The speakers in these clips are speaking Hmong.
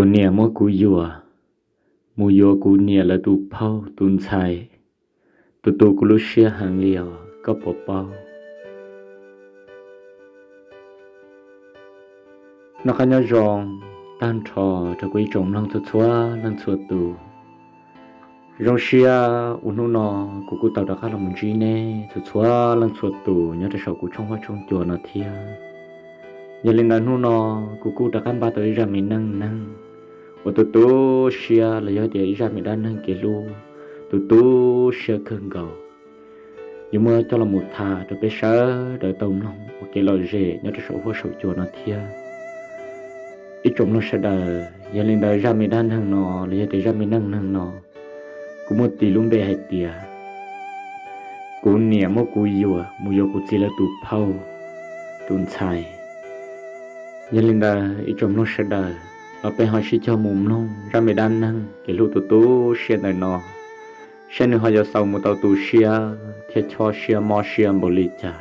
Tus niam muab kuv yuam, mus yuav kuv niam lawv tus phauj tus ntxhais, tus tu kuv lub siab heev li os, koj puas paub? Noj qab nyob zoo tag nrho rau kuv ib tsoom mloog txhua txhua leej txhua tus. Zoo siab uas hnub no kuv kuj tau rov qab los mus ntsib nej txhua txhua leej txhua tus nyob rau saum kuv tshooj huab tshooj cua no thiab. Yog li ntawd hnub no kuv kuj rov qab npaj tau ib zaj me neej neeg uas tu tu siab los yog tias ib zaj me dab neeg kev hlub tu tu siab kawg nkaus, yuav muab coj los mus tham rau peb sawv daws tau mloog ua kev lom zem nyob rau saum huab saum cua no thiab. Ib tsoom mloog sawv daws, yog li ntawd zaj me dab neeg no los yog tias zaj me neej neeg no, kuv muab tis lub npe hais tias kuv niam muab kuv yuam mus yuav kuv txiv lawv tus phauj tus ntxhais. Yog li ntawd ib tsoom mloog sawv daws, los peb ho sib cog mus mloog zaj me dab neeg kev hlub tu tu siab ntawm no, saib nws ho yuav xaus mus tau tu siab thiab chob siab mob siab npaum li cas.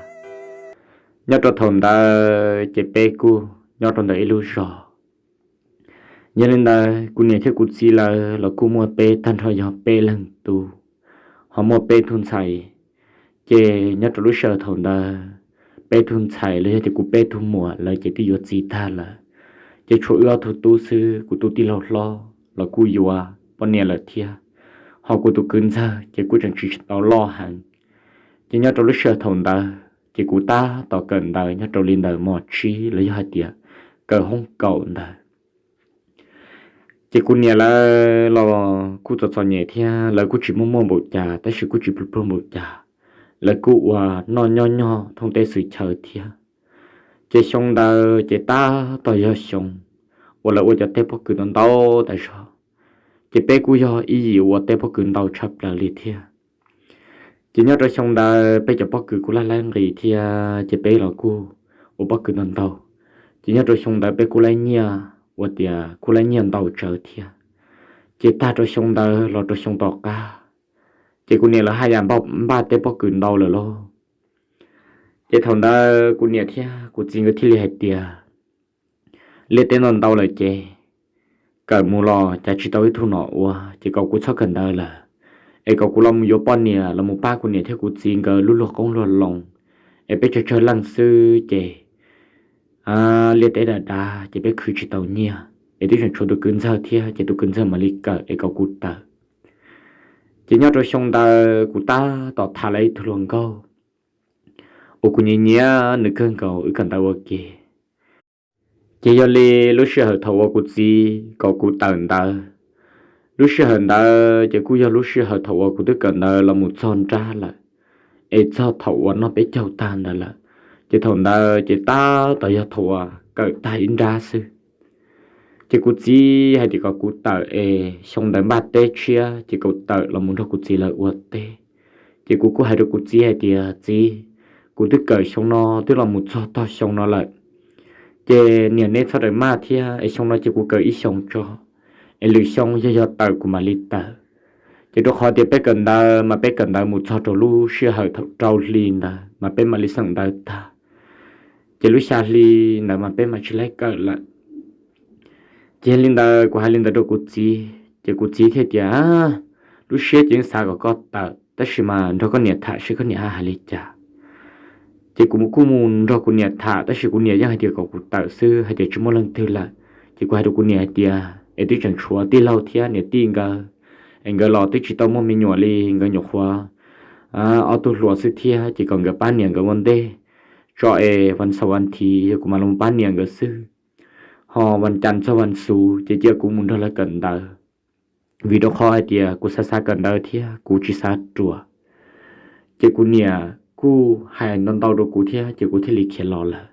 Nyob rau thaum ntawd ces peb kuj nyob rau ntawm ib lub zos. Yog li ntawd kuv niam thiab kuv txiv lawv los kuj muaj peb tag nrho yog peb leeg tub, ho muaj peb tug ntxhais. Ces nyob rau lub sij hawm thaum ntawd, peb tug ntxhais los yog tias kuv peb tug muam lawv ces twb yuav txiv tag lawm, ces tshuav wb ob tug tub xwb. Kuv tus tij laug hlob los kuj yuav poj niam lawm thiab, ho kuv tus kwv ntxawg ces kuj tseem tsis tau loj heev. Ces nyob rau lub sij hawm thaum ntawd ces kuv tab tom kawm ntawv nyob rau li ntawm mos tsib los yog hais tias kawm hoob kaum ntawd. Ces kuv niam lawv los kuj txom txom nyem thiab lawv kuj tsis muaj muaj npaum cas tab sis kuj tsis pluag pluag npaum cas, lawv kuj ua noj nyob nyog thoob teb xwm chaw thiab. Ces xyoo ntawd ces tab tom yog xyoo uas lawv ua cov teb pob kws ntau ntau tas zog, ces peb kuj yog ib yim ua teb pob kws ntau tshaj plaws li thiab. Ces nyob rau xyoo ntawd peb cov pob kws kuj laib laib nqis thiab ces peb los kuj ua pob kws ntau ntau. Ces nyob rau xyoo ntawd peb kuj laib nyiaj, ua tias kuj laib nyiaj ntau tsawv thiab. Ces tag rau xyoo ntawd los rau xyoo tom qab, ces kuv niam lawv haj yam npaj teb pob kws ntau lawm lauj. Ces thaum ntawd kuv niam thiab kuv txiv nkawd thiaj li hais tias, liaj teb ntau ntau lawm ces kawm mus los cas tsis tau ib tug nom ua, ces kom kuv txhob kawm ntawv lawm, es kom kuv los mus yuav poj niam los mus pab kuv niam thiab kuv txiv nkawd lub luag qoob luag loo, es peb tsawg tsawg leej xwb ces liaj teb dav dav ces peb khwv tsis tau nyiaj, es twb tseem tshuav tus kwv ntxawg thiab ces tus kwv ntxawg mam li kawm es kom kuv tawm. Ces nyob rau xyoo ntawd kuv tab tom tham lawv ib tug hluas nkauj uas kuv nyiam nyiam nws kawg nkaus, wb kawm ntawv ua ke. Ces yog li lub sij hawm thaum uas kuv txiv kom kuv tawm ntawv, lub sij hawm ntawd ces kuj yog lub sij hawm thaum uas kuv twb kawm ntawv los mus txog nrab lawm, es txog thaum uas noj peb caug tag ntawd lawm. Ces thaum ntawd ces tab tom yog thaum uas kawm tag ib nrab xwb. Ces kuv txiv hais tias kom kuv tawm es xyoo ntawd npaj teb tshiab ces kom tawm los mus nrog kuv txiv lawv ua teb. Ces kuv kuj hais rau kuv txiv hais tias, txiv, kuv twb kawm xyoo no twb los mus txog tog xyoo no lawm, ces niam neb txhob daws maj thiab es xyoo no ces kuv kawm ib xyoos tso, es lwm xyoo yog yog tawm kuv mam li tawm. Ces rau qhov tias peb kawm ntawv mas peb kawm ntawv mus txog rau lub sij hawm thaum rau hli ntawd mas peb mam li xeem ntawv tag. Ces lub xya hli ntawd mas peb mam tsis laib kawm lawm. Ces yog li ntawd kuv hais li ntawd rau kuv txiv ces kuv txiv thiaj tias, lub siab ces yeej xav kom koj tawm tab sis mas nrog koj niam tham seb koj niam hais li cas. Ces kuv kuj mus nrog kuv niam tham tab sis kuv niam yeej hais tias kom kuv tawm xwb, hais tias tsis muaj leej twg lawm. Ces kuv hais rau kuv niam hais tias es twb tseem tshuav tij laug thiab niam tij nkawd, es nkawd los twb tsis tau muaj me nyuam li, nkawd nyuam qhuav ob tug hluas xwb thiab, ces kom nkawd pab niam nkawd ua ntej tso, es vas xaum vas thiv yog kuv mam los pab niam nkawd xwb. Ho vas cas txog vas xuv ces cia kuv mus nrog lawv kawm ntawv, vim rau qhov hais tias kuv xav xav kawm ntawv thiab kuv tsis xav ruam. Ces kuv niam kuj hais ntau ntau rau kuv thiab ces kuv thiaj li khiav los lawm.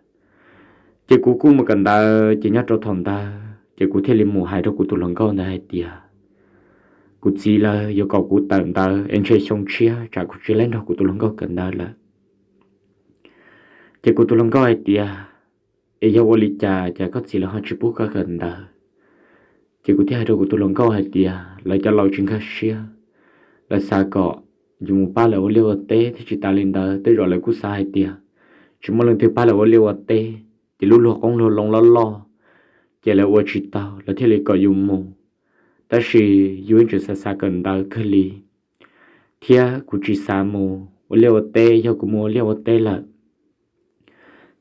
Ces kuv kuj mus kawm ntawv ces nyob rau thaum ntawd ces kuv thiaj li mus hais rau kuv tus hluas nkauj ntawd hais tias, kuv txiv lawv yuav kom kuv tawm ntawv es ntshe xyoo tshiab tsam kuv tsis laib nrog kuv tus hluas nkauj kawm ntawv lawm. Ces kuv tus hluas nkauj hais tias, es yog ua li cas cas koj txiv lawv ho tsis pub koj kawm ntawv? Ces kuv thiaj hais rau kuv tus hluas nkauj hais tias lawv cov laus tsis nkag siab, lawv xav kom yus mus pab lawv ua liaj ua teb thiab tsis tas li ntawd tej zaum lawv kuj xav hais tias tsis muaj leej twg pab lawv ua liaj ua teb, ces lub luag qoob luag loo loj loj, ces lawv ua tsis tau, lawv thiaj li kom yus mus. Tab sis yus yeej tseem xav xav kawm ntawv kawg li, thiab kuv tsis xav mus ua liaj ua teb. Yog kuv mus ua liaj ua teb lawm,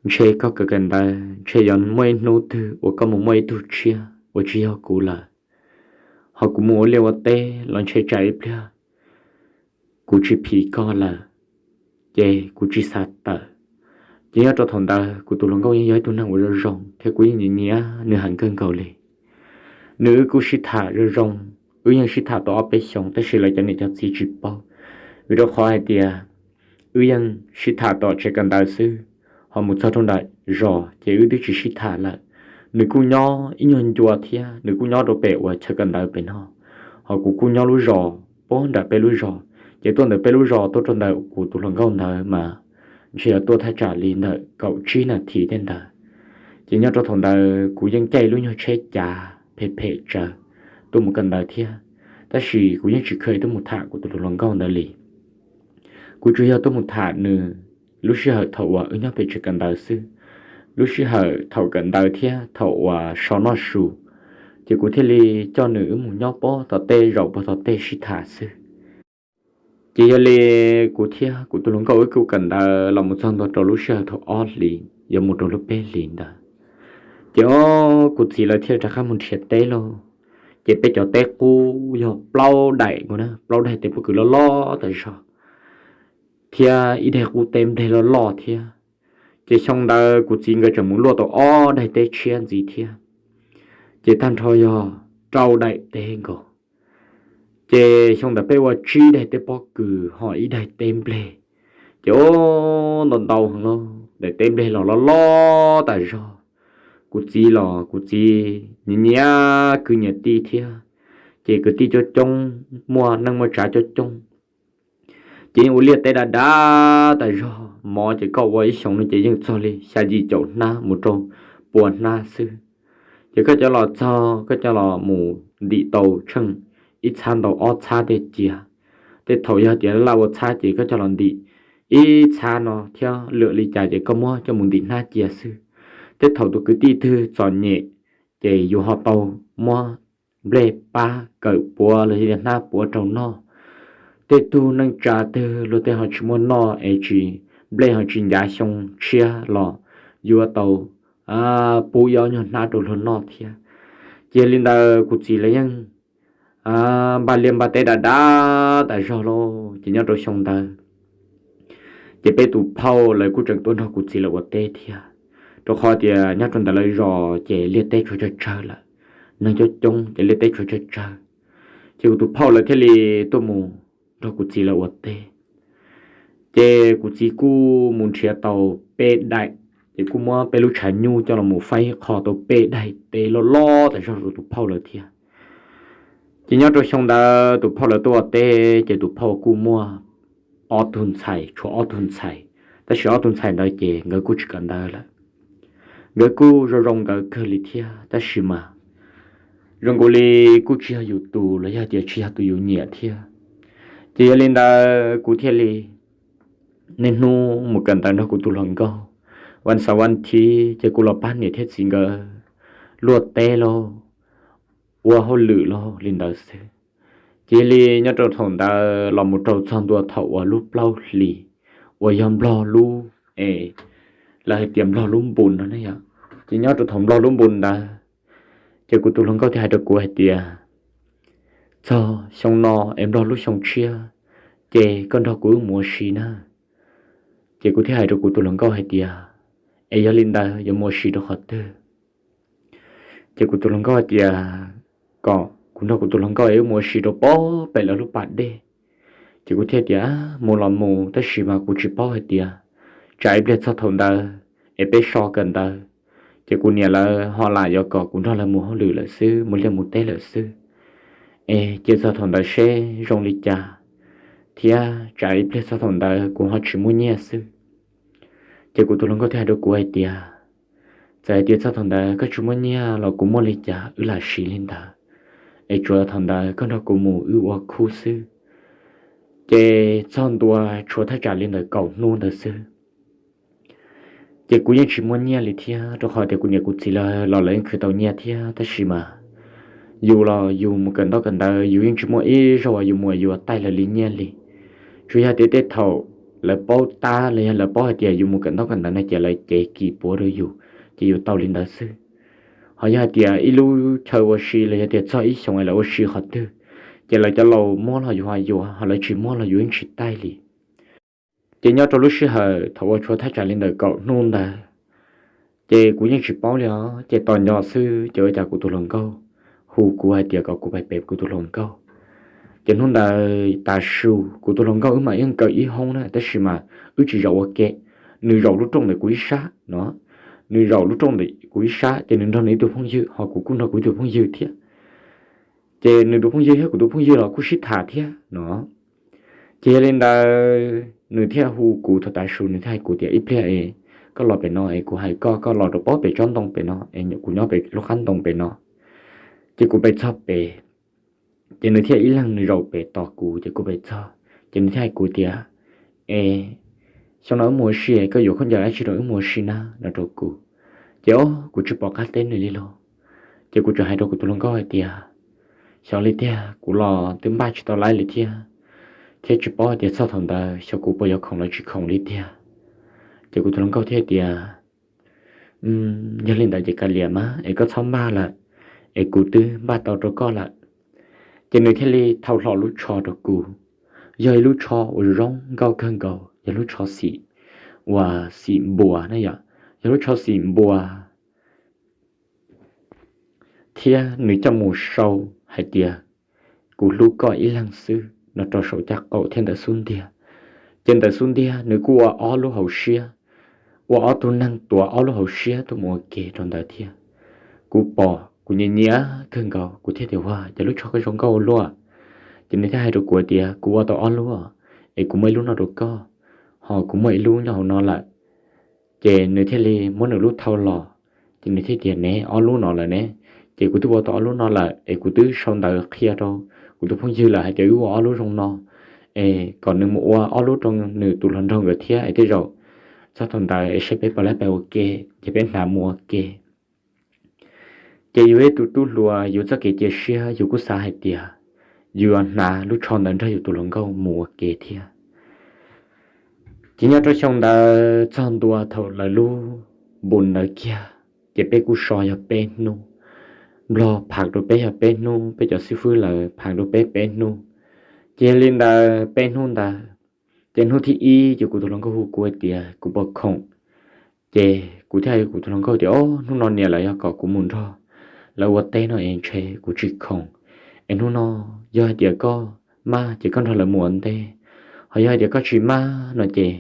ntshe koj kawm kawm ntawv ntshe yuav muaj ib hnub twg uas koj mus muaj ib tug tshiab uas tsis yog kuv lawm. Ho kuv mus ua liaj ua teb los ntshe tsam ib pliag kuv tsis phim koj lawm, ces kuv tsis xav tawm. Ces nyob rau thaum ntawd kuv tus hluas nkauj yeej yog ib tug neeg uas zoo zoo thiab kuv yeej nyiam nyiam nws heev kawg nkaus li. Nws wb kuj sib tham zoo zoo, wb yeej sib tham tau ob peb xyoos tab sis lawv cov niam cov txiv tsis paub, vim rau qhov hais tias wb yeej sib tham tom tsev kawm ntawv xwb, ho mus txog rau nram zos ces wb twb tsis sib tham lawm. Nws kuj nyob ib nyuag ncua thiab nws kuj nyob rau pem uas chaw kawm ntawv pem no, ho kuv kuj nyob lub zos puag nram peb lub zos. Ces tuaj ntawm peb lub zos tuaj rau ntawm kuv tus hluas nkauj ntawd mas ntshe yuav tuaj thaj tsam li ntawm kaum tsib nas this tej ntawd. Ces nyob rau thaum ntawd kuv yeej caij lub nyuag tsheb cav phem phem tsawv tuaj mus kawm ntawv thiab, tab sis kuv yeej tsis kheev tuaj mus tham kuv tus hluas nkauj ntawd li. Kuv tsuas yog tuaj mus tham nws lub sij hawm thaum uas wb nyob pem tsev kawm ntawv xwb, lub sij hawm thaum kawm ntawv thiab thaum uas so noj su, ces kuv thiaj li coj nws wb mus nyob puag tom tej zaum puag tom tej sib tham xwb. Ces yog li kuv thiab kuv tus hluas nkauj wb kuj kawm ntawv los mus txog ntua rau lub sij hawm thaum ob hlis yuav mus rau lub peb hlis ntawd, ces o, kuv txiv lawv thiaj rov qab mus nrhiav teb lauj. Ces peb cov teb qub yog plaub daim nkaus na, plaub daim teb pob kws loj loj tas zog, thiab ib daim qub teb nplej loj loj thiab. Ces xyoo ntawd kuv txiv nkawd tseem mus luaj tau ob daim teb tshiab ntxiv thiab, ces tag nrho yog rau daim teb nkaus. Ces xyoo ntawd peb ua tsib daim teb pob kws ho ib daim teb nplej. Ces o, ntau ntau heev lauj, daim teb nplej los loj loj tas zog. Kuv txiv los kuv txiv nyiam nyiam kwv nyiam tij thiab, ces kwv tij coob coob, muaj neej muaj tsav coob coob. Ces yeej ua liaj teb dav dav tas zog, mov ces koj ua ib xyoos no ces yeej txog li xya yim caum hnab mus rau pua hnab xwb. Ces koj cov los txog koj cov los mus ntim tau tsheej ib txhab ntau ob txhab tej cia. Tej thaum yog tias laj ua txhab ces koj cov los ntim ib txhab no thiab lwam li cas ces koj muab coj mus ntim hnab cia xwb. Tej thaum tus kwv tij twg txom nyem ces yus ho tau muab nplej pab kawm puav los yog hnab puav rau noj. Tej tug neej tsa twg luag tej ho tsis muaj noj es tsis, nplej ho tsis ncav xyoo tshiab los yuav tau pub ib ob nyuag hnab rau luag noj thiab. Ces yog li ntawd kuv txiv lawv yeej npaj liaj npaj teb dav dav tas zog lauj. Ces nyob rau xyoo ntawd ces peb tus phauj lawv kuj tseem tuaj nrog kuv txiv lawv ua teb thiab, rau qhov tias nyob rau ntawm lawv zos ces liaj teb tshuav tsawg tsawg lawm, neeg coob coob ces liaj teb tshuav tsawg tsawg. Ces kuv tus phauj lawv thiaj li tuaj mus nrog kuv txiv lawv ua teb. Ces kuv txiv kuj mus nrhiav tau peb daim, ces kuj muab peb lub tshav nyuj coj los mus faib qho tau peb daim teb loj loj tas zog rau tus phauj lawv thiab. Ces nyob rau xyoo ntawd tus phauj lawv tuaj ua teb ces tus phauj kuj muaj ob tug ntxhais, tshuav ob tug ntxhais, tab sis ob tug ntxhais ntawd ces nkawd kuj tsis kawm ntawv lawm. Nkawd kuj zoo zoo nkawd kawg li thiab tab sis mas zoo nkaus li kuj tsis yog yus tus los yog tias tsis yog tus yus nyiam thiab. Ces yog li ntawd kuv thiaj li niaj hnub mus kawm ntawv nrog kuv tus hluas nkauj, vas xaum vas thiv ces kuv los pab niam thiab txiv nkawd luaj teb lauj, ua hauj lwm lauj li ntawd xwb. Ces yog li nyob rau thaum ntawd los mus rau txog ntua thaum uas lub plaub hlis uas yog nplog lub, es lawv hais tias nplog lub npun no ne yom. Ces nyob rau thaum nplog lub npun ntawd ces kuv tus hluas nkauj thiaj hais rau kuv hais tias, txog xyoo no es nplog lub xyoo tshiab ces koj nrog kuv wb mus ua si na. Ces kuv thiaj hais rau kuv tus hluas nkauj hais tias, es yog li ntawd yuav mus ua si rau qhov twg? Ces kuv tus hluas nkauj hais tias kom kuv nrog kuv tus hluas nkauj es wb mus ua si rau pem lawv lub pas dej. Ces kuv thiaj tias, mus los mus, tab sis mas kuv tsis paub hais tias tsam ib pliag txog thaum ntawd es peb so kawm ntawv, ces kuv niam lawv ho lam yuav kom kuv nrog lawv mus hauj lwm lawm xwb, mus liaj mus teb lawm xwb. Es cia txog thaum ntawd seb zoo li cas, thiab tsam ib pliag txog thaum ntawd kuv ho tsis muaj nyiaj xwb. Ces kuv tus hluas nkauj thiaj hais rau kuv hais tias, txawm hais tias txog thaum ntawd koj tsis muaj nyiaj los kuv muaj li cas wb lam siv li ntawd, es tsuav thaum ntawd koj nrog kuv mus wb ua khub xwb. Ces txog ntua tshuav thaj tsam li ntawm kaum hnub ntawd xwb. Ces kuv yeej tsis muaj nyiaj li thiab, rau qhov tias kuv niam kuv txiv lawv los lawv yeej khwv tau nyiaj thiab, tab sis mas yus los yus mus kawm ntaub kawm ntawv yus yeej tsis muaj ib zaug uas yus mus yuav taij lawv li nyiaj li. Tsuas yog tias tej thaum lawv paub tab los yog lawv paub hais tias yus mus kawm ntaub kawm ntawv no ces lawv cev kis puav rau yus, ces yus tau li ntawd xwb. Ho yog hais tias ib lub chaw ua si los yog tias txog ib xyoos lawv ua si qhov twg, ces lawv cov laus muab los yus ho yuav, ho lawv tsis muab los yus yeej tsis taij li. Ces nyob rau lub sij hawm thaum uas tshuav thaj tsam li ntawm kaum hnub ntawd, ces kuv yeej tsis paub li os. Ces tos nco xwb ces ua cas kuv tus hluas nkauj hu kuv hais tias kom kuv pais pem kuv tus hluas nkauj. Ces hnub ntawd tav su kuv tus hluas nkauj wb mam yeej kawm ib hoob na, tab sis mas wb tsis zaum ua ke. Nws zaum lub rooj ntawm kuv ib sab no, nws zaum lub rooj ntawm kuv ib sab, ces nws nrog nws ib tug phooj ywg, ho kuv kuj nrog kuv ib tug phooj ywg thiab. Ces nws tus phooj ywg thiab kuv tus phooj ywg los kuj sib tham thiab no. Ces yog li ntawd nws thiaj hu kuv thaum tav su, nws thiaj hais kuv tias, ib pliag es koj los pem no es kuv hais koj, koj los rau pem tsob ntoo pem no es kuv nyob pem lub qab ntoo pem no. Ces kuv pem txog pem, ces nws thiaj ib leeg nws zaum pem tos kuv, ces kuv pem txog, ces nws thiaj hais kuv tias, es xyoo no wb mus ua si, koj yuav khaub ncaws dab tsi rau wb mus ua si na no rau kuv. Ces o, kuv tsis pom qab teb nws li los. Ces kuv tseem hais rau kuv tus hluas nkauj hais tias, xyov li tiag, kuv los twb npaj tsis tau laib li thiab, thiab tsis paub hais tias txog thaum ntawd xyov kuv puas yuav khoom los tsis khoom li tiag. Ces kuv tus hluas nkauj thiaj tias, yog li ntawd ces kav liam mas es koj txhob npaj lawm, es kuv twb npaj tau rau koj lawm. Ces nws thiaj li thau hlo lub tsho rau kuv. Yog ib lub tsho uas zoo nkauj kawg nkaus, yog lub tsho xim, uas xim npua na yom, yog lub tsho xim npua, thiab nws coj mus sau hais tias, kuv hlub koj ib leeg xwb no rau saum caj qaum thiab ntawm xub ntiag. Ces ntawm xub ntiag nws kuj ua ob lub hauv siab, ua ob tug neeg tuav ob lub hauv siab tuaj mus ua ke rau ntawd thiab. Kuv pom kuv nyiam nyiam kawg nkaus, kuv thiaj tias, ua cas lub tsho koj zoo nkauj ua luaj. Ces nws thiaj hais rau kuv tias, kuv ua tau ob lub, es kuv muaj ib lub no rau koj, ho kuv muaj ib lub nyob hauv no lawm. Ces nws thiaj li muab nws lub thau los, ces nws thiaj tias, ne, ob lub no lawm ne. Ces kuv twb ua tau ob lub no lawm es kuv twb sau ntawv qhia rau kuv tus phooj ywg lawm hais tias wb ua ob lub zoo no, es kom nws mus ua ob lub rau nws tus hluas nraug nkawd thiab, es tej zaum txog thaum ntawd es seb peb puas laib pais ua ke, ces peb hnav mus ua ke. Ces yus ib tug tub hluas yus txoj kev cia siab yus kuj xav hais tias yus yuav hnav lub tsho ntawd nrog yus tus hluas nkauj mus ua ke thiab. Ces nyob rau xyoo ntawd txog ntua thaum lawv lub npu ntawd kiag, ces peb kuj so yog peb hnub. Nplog phav rau peb yog peb hnub, peb cov xib fwb lawv phav rau peb peb hnub. Ces yog li ntawd peb hnub ntawd, ces hnub thib ib ces kuv tus hluas nkauj hu kuv hais tias kuv puas khoom. Ces kuv thiaj hais kuv tus hluas nkauj tias, o, hnub no niam lawv yog kom kuv mus nrog lawv ua teb no es ntshe kuv tsis khoom. Es hnub no yog hais tias koj maj ces koj nrog lawv mus ua ntej, ho yog hais tias koj tsis maj no ces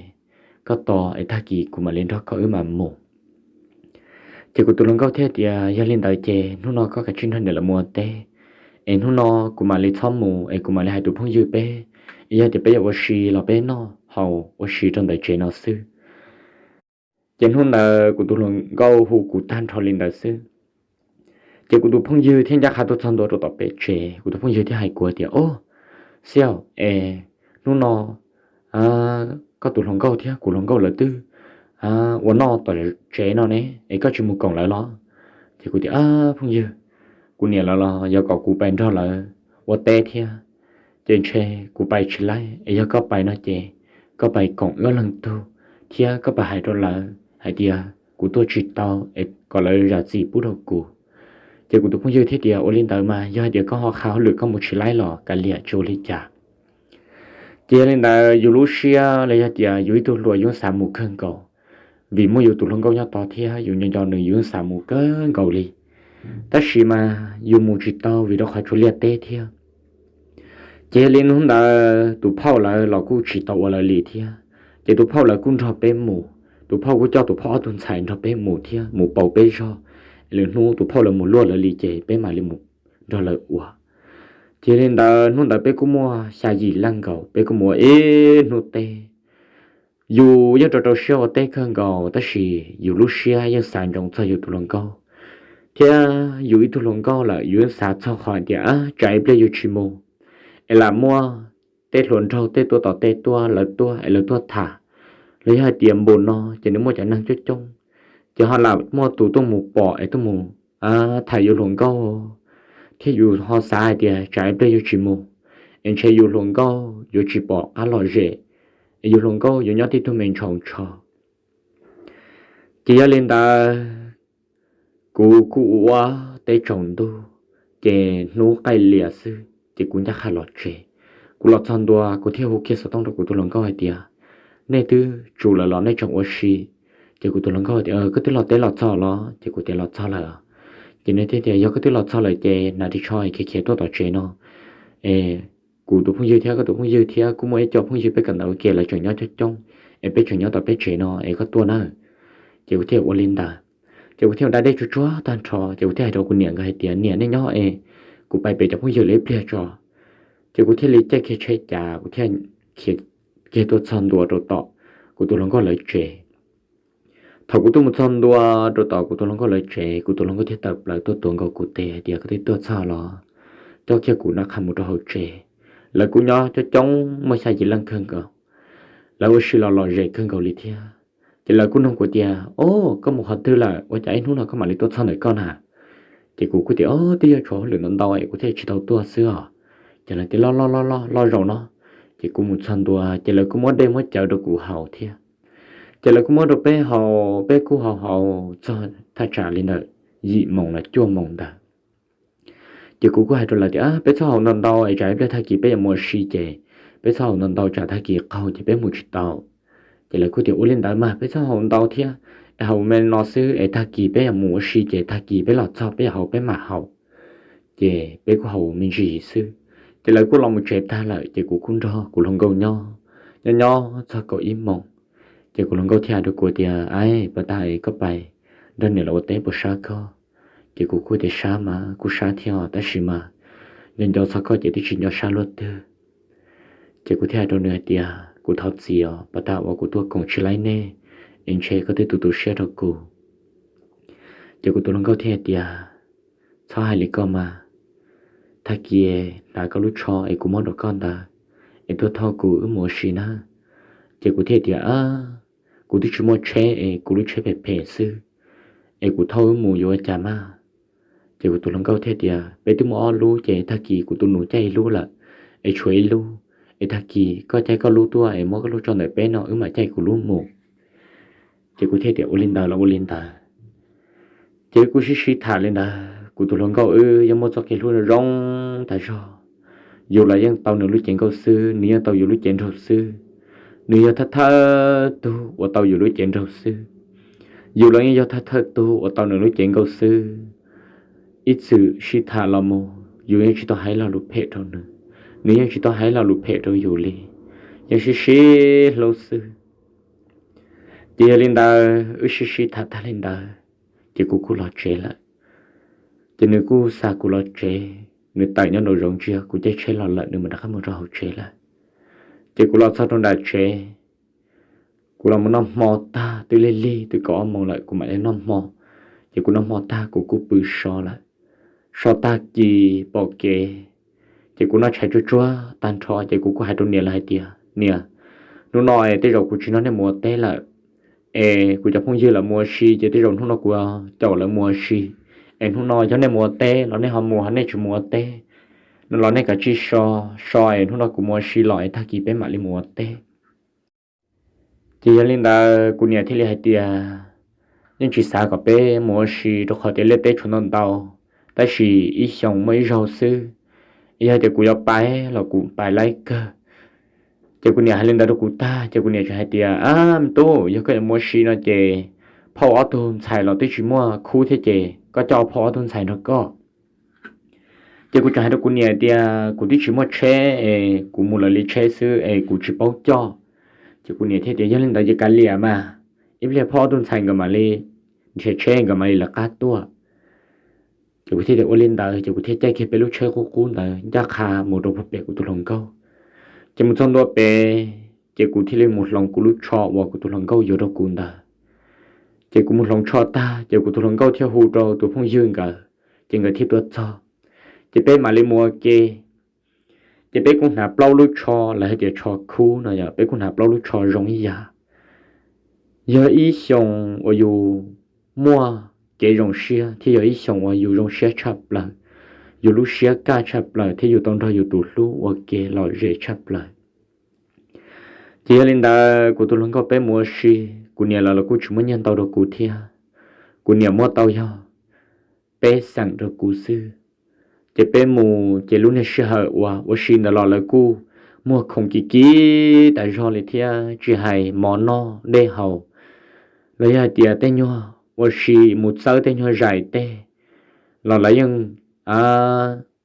koj tos es tag kis kuv mam li nrog koj wb mam mus. Ces kuv tus hluas nkauj thiaj tias, yog li ntawd ces hnub no koj kav tsij nrog niam lawv mus ua teb, es hnub no kuv mam li txhob mus es kuv mam li hais tus phooj ywg peb, es yog tias peb yuav ua si los peb noj haus ua si rau ntawm tsev no xwb. Ces hnub ntawd kuv tus hluas nkauj hu kuv tag nrho li ntawd xwb. Ces kuv tus phooj ywg thiaj ncaj qha tuaj txog ntua rau tom pem tsev, kuv tus phooj ywg thiaj hais kuv tias, o, Xiauj, es hnub no koj tus hluas nkauj thiab kuv hluas nkauj lawv twb ua noj tom tsev no ne, es koj tsis mus koom lawv los? Ces kuv tias, phooj ywg, kuv niam lawv los yog kom kuv pais nrog lawv ua teb thiab, ces ntshe kuv pais tsis laib, es yog koj pais no ces koj pais koom wb ob leeg tug, thiab koj pais hais rau lawv hais tias kuv tuaj tsis tau, es kom lawv zam txim pub rau kuv. Ces kuv tus phooj ywg thiaj tias, ua li ntawd mas yog hais tias koj ho qha hauj lwm koj mus tsis laib los kav liam, tsis ua li cas. Ces yog li ntawd yus lub siab los yog tias yus ib tug hluas yus xav mus kawg nkaus, vim muaj yus tus hluas nkauj nyob tod thiab yus nco nco nws yus xav mus kawg nkaus li. Tab sis mas yus mus tsis tau vim rau qhov tshuav liaj teb thiab. Ces yog li hnub ntawd tus phauj lawv los kuj tsis tau ua lawv li thiab, ces tus phauj lawv kuj nrog peb mus, tus phauj kuj coj tus phauj ob tug ntxhais nrog peb mus thiab mus pauv peb zog, es lwm hnub tus phauj lawv mus luaj lawv li ces peb mam li mus nrog lawv ua. Ces yog li ntawd hnub ntawd peb kuj muaj xya yim leej nkaus, peb kuj mus ua ib hnub teb. Yus yeej rau rau siab ua teb kawg nkaus tab sis yus lub siab yeej xav ntsoov txog yus tus hluas nkauj, thiab yus ib tug hluas nkauj lawm yus yeej xav txog qhov hais tias tsam ib pliag yus tsis mus es lam muaj tej hluas nraug tej tuaj tom tej tuaj, lawv tuaj es lawv tuaj tham, los yog hais tias npaum no ces nws muaj cov neeg coob coob Ces ho lam muaj tus tuaj mus pom es tuaj mus tham yus hluas nkauj, thiab yus ho xav hais tias tsam ib pliag yuav tsis mus, es ntshe yus hluas nkauj yuav tsis pom qab lom zem, es yus hluas nkauj yuav nyob tib tug me ntshaus ntsho. Ces yog li ntawd, kuv kuj ua ua teb tsaus ntuj, ces hnub qaij lias xwb ces kuv ncaj qha los tsev. Kuv los txog ntua kuv thiaj hu kiag xov tooj rau kuv tus hluas nkauj hais tias, nej twb tsum lawm los nej tseem ua si? Ces kuv tus hluas nkauj hais tias, koj twb los teb los txog los? Ces kuv tias los txog lawm. Ces nws thiaj tias, yog koj twb los txog lawm ces hnav ris tsho khiav khiav tuaj tom tsev no, es kuv tus phooj ywg thiab koj tus phooj ywg thiab kuj muaj ib co phooj ywg peb kawm ntawv ua ke lawv tseem nyob coob coob, es peb tseem nyob tom peb tsev no es koj tuaj na. Ces kuv thiaj ua li ntawd. Ces kuv thiaj ua da dej tsuag tsuag tag nrho ces kuv thiaj hais rau kuv niam nkawd hais tias, niam, nej nyob es kuv pais pem cov phooj ywg lawv ib pliag tso. Ces kuv thiaj li caij kiag tsheb cav kuv thiaj khiav kiag tuaj txog ntua rau tom kuv tus hluas nkauj lawv tsev. Thaum kuv tuaj mus txog ntua rau tom kuv tus hluas nkauj lawv tsev, kuv tus hluas nkauj thiaj tawm plaws tuaj tuav nkaus kuv tes hais tias, koj twb tuaj txog los? Coj kiag kuv noj qha mus rau hauv tsev. Lawv kuj nyob coob coob muaj xya yim leej kawg nkaus. Lawv ua si los lom zem kawg nkaus li thiab. Ces lawv kuj nug kuv tias, o, koj mus qhov twg lawm ua cas ib hnub no koj mam li tuaj txog ntawm koj na? Ces kuv kuj tias, o, twb yog tshuav hauj lwm ntau ntau es kuv thiaj tsis tau tuaj xwb os. Ces lawv tias, loj loj loj loj loj zaum no. Ces kuv mus txog ntua ces lawv kuj muab dej muab cawv rau kuv haus thiab. Ces lawv kuj muab rau peb haus, peb kuj haus haus txog thaj tsam li ntawm yim moos los cuaj moos ntawd. Ces kuv kuj hais rau lawv tias, peb txhob haus ntau ntau es tsam ib pliag tag kis peb yuav mus ua si ces peb txhob haus ntau ntau tsam tag kis qaug ces peb mus tsis tau. Ces lawv kuj tias, ua li ntawd mas peb txhob haus ntau thiab, es haus me no xwb es tag kis peb yuav mus ua si ces tag kis peb los txog peb yuav haus peb mam haus, ces peb kuj haus me ntsis xwb. Ces lawv kuj los mus tsev tag lawm ces kuv kuj nrog kuv hluas nkauj nyob, nyob nyob txog kaum ib moos. Ces kuv hluas nkauj thiaj hais rau kuv tias, aib, puas tas es koj pais nrog niam lawv ua teb puas sab koj? Ces kuv kuj tias, sab mas kuj sab thiab tab sis mas nco nco txog koj ces twb tsis nco sab luaj twg. Ces kuv thiaj hais rau nws hais tias, kuv thov txim os, puas tas uas kuv tuaj koom tsis laib nej, es ntshe koj twb tu tu siab rau kuv. Ces kuv tus hluas nkauj thiaj hais tias, txhob hais li koj mas, tag kis hnav koj lub tsho es kuv muab rau koj ntawd, es tuaj thauj kuv wb mus ua si na. Ces kuv thiaj tias, kuv twb tsis muaj tsheb es kuv lub tsheb phem phem xwb, es kuv thauj wb mus yuav ua cas mas? Ces kuv tus hluas nkauj thiaj tias, peb twb muaj ob lub ces tag kis kuv tus nus caij ib lub lawm, es tshuav ib lub, es tag kis koj caij koj lub tuaj es muab koj lub tso ntawm peb no wb mam caij kuv lub mus. Ces kuv thiaj tias, ua li ntawd los ua li ntawd. Ces wb kuj sib sib tham li ntawd, kuv tus hluas nkauj wb yeej muaj txoj kev hlub zoo tag zog. Yus los yeej tau nws lub cev nkauj xwb, nws yeej tau yus lub cev nraug xwb. Nws yog thawj thawj tug uas tau yus lub cev nraug xwb. Yus los yeej yog thawj thawj tug uas tau nws lub cev nkauj xwb. Ib txwm sib tham los mus yus yeej tsis tau hais lo lus phem rau nws, nws yeej tsis tau hais lo lus phem rau yus li. Yeej sib sib hlub xwb. Ces yog li ntawd wb sib sib tham tag li ntawd, ces kuv kuj los tsev lawm. Ces nws kuj xa kuv los tsev, nws tawm nyob nraum zoov ntsia kuv caij tsheb los lawm, nws mam rov qab mus rau hauv tsev lawm. Ces kuv los txog rau nram tsev, kuv los mus noj hmo tag, twb lig lig twb kaum ob moos lawm kuv mam li noj hmo. Ces kuv noj hmo tag kuv kuj pw so lawm. So tag kis pom kev, ces kuv noj tshais tsuag tsuag tag nrho ces kuv kuj hais rau niam lawv hais tias, niam, hnub no es tej zaum kuv tsis nrog nej mus ua teb lawm, es kuv cov phooj ywg lawv mus ua si ces tej zaum hnub no kuv caum lawv mus ua si. Es hnub no yog nej mus ua teb los nej ho mus, ho nej tsis mus ua teb no los nej kav tsij so, so es hnub no kuv mus ua si los es tag kis peb mam li mus ua teb. Ces yog li ntawd kuv niam thiaj li hais tias, yeej tsis xav kom peb mus ua si rau qhov tias liaj teb tshuav ntau ntau, tab sis ib xyoos muaj ib zaug xwb, yog tias kuv yuav pais los kuv pais laib kawg. Ces kuv niam hais li ntawd rau kuv tag ces kuv niam tseem hais tias, a, me tub, yog koj yuav mus ua si no ces phauj ob tug ntxhais los twb tsis muaj khub thiab ces koj coj phauj ob tug ntxhais nrog koj. Ces kuv tseem hais rau kuv niam tias kuv twb tsis muaj tsheb es kuv mus lawv li tsheb xwb es kuv tsis paub coj. Ces kuv niam thiaj tias, yog li ntawd ces kav liam mas, ib pliag phauj ob tug ntxhais nkawd mam li, nrhiav tsheb nkawd mam li lawv qab tuaj. Ces kuv thiaj tias ua li ntawd ces kuv thiaj caij kiag peb lub tsheb qub qub ntawd ncaj qha mus rau puag pem kuv tus hluas nkauj. Ces mus txog ntua pem, ces kuv thiaj li mus hloov kuv lub tsho uas kuv tus hluas nkauj yuav rau kuv ntawd. Ces kuv mus hloov tsho tag ces kuv tus hluas nkauj thiaj hu rau tus phooj ywg nkawd, ces nkawd thiaj tuaj txog. Ces peb mam li mus ua ke. Ces peb kuj hnav plaub lub tsho, lawv hais tias tsho khub no yog peb kuj hnav plaub lub tsho zoo ib yam. Yog ib xyoos uas yus muaj kev zoo siab thiab yog ib xyoos uas yus zoo siab tshaj plaws, yus lub siab kaj tshaj plaws thiab yus tau nrog yus tus hlub ua ke lom zem tshaj plaws. Ces yog li ntawd kuv tus hluas nkauj peb mus ua si, kuv niam lawv los kuj tsis muaj nyiaj ntau rau kuv thiab, kuv niam muab tau yog peb xeem rau kuv xwb. Ces peb mus ces lub niag sij hawm uas ua si ntawd los lawv kuj muag khoom kim kim tas zog li thiab, tsis hais mov noj dej haus los yog hais tias tej nyuag ua si mus txawb tej nyuag zais tej los lawv yeej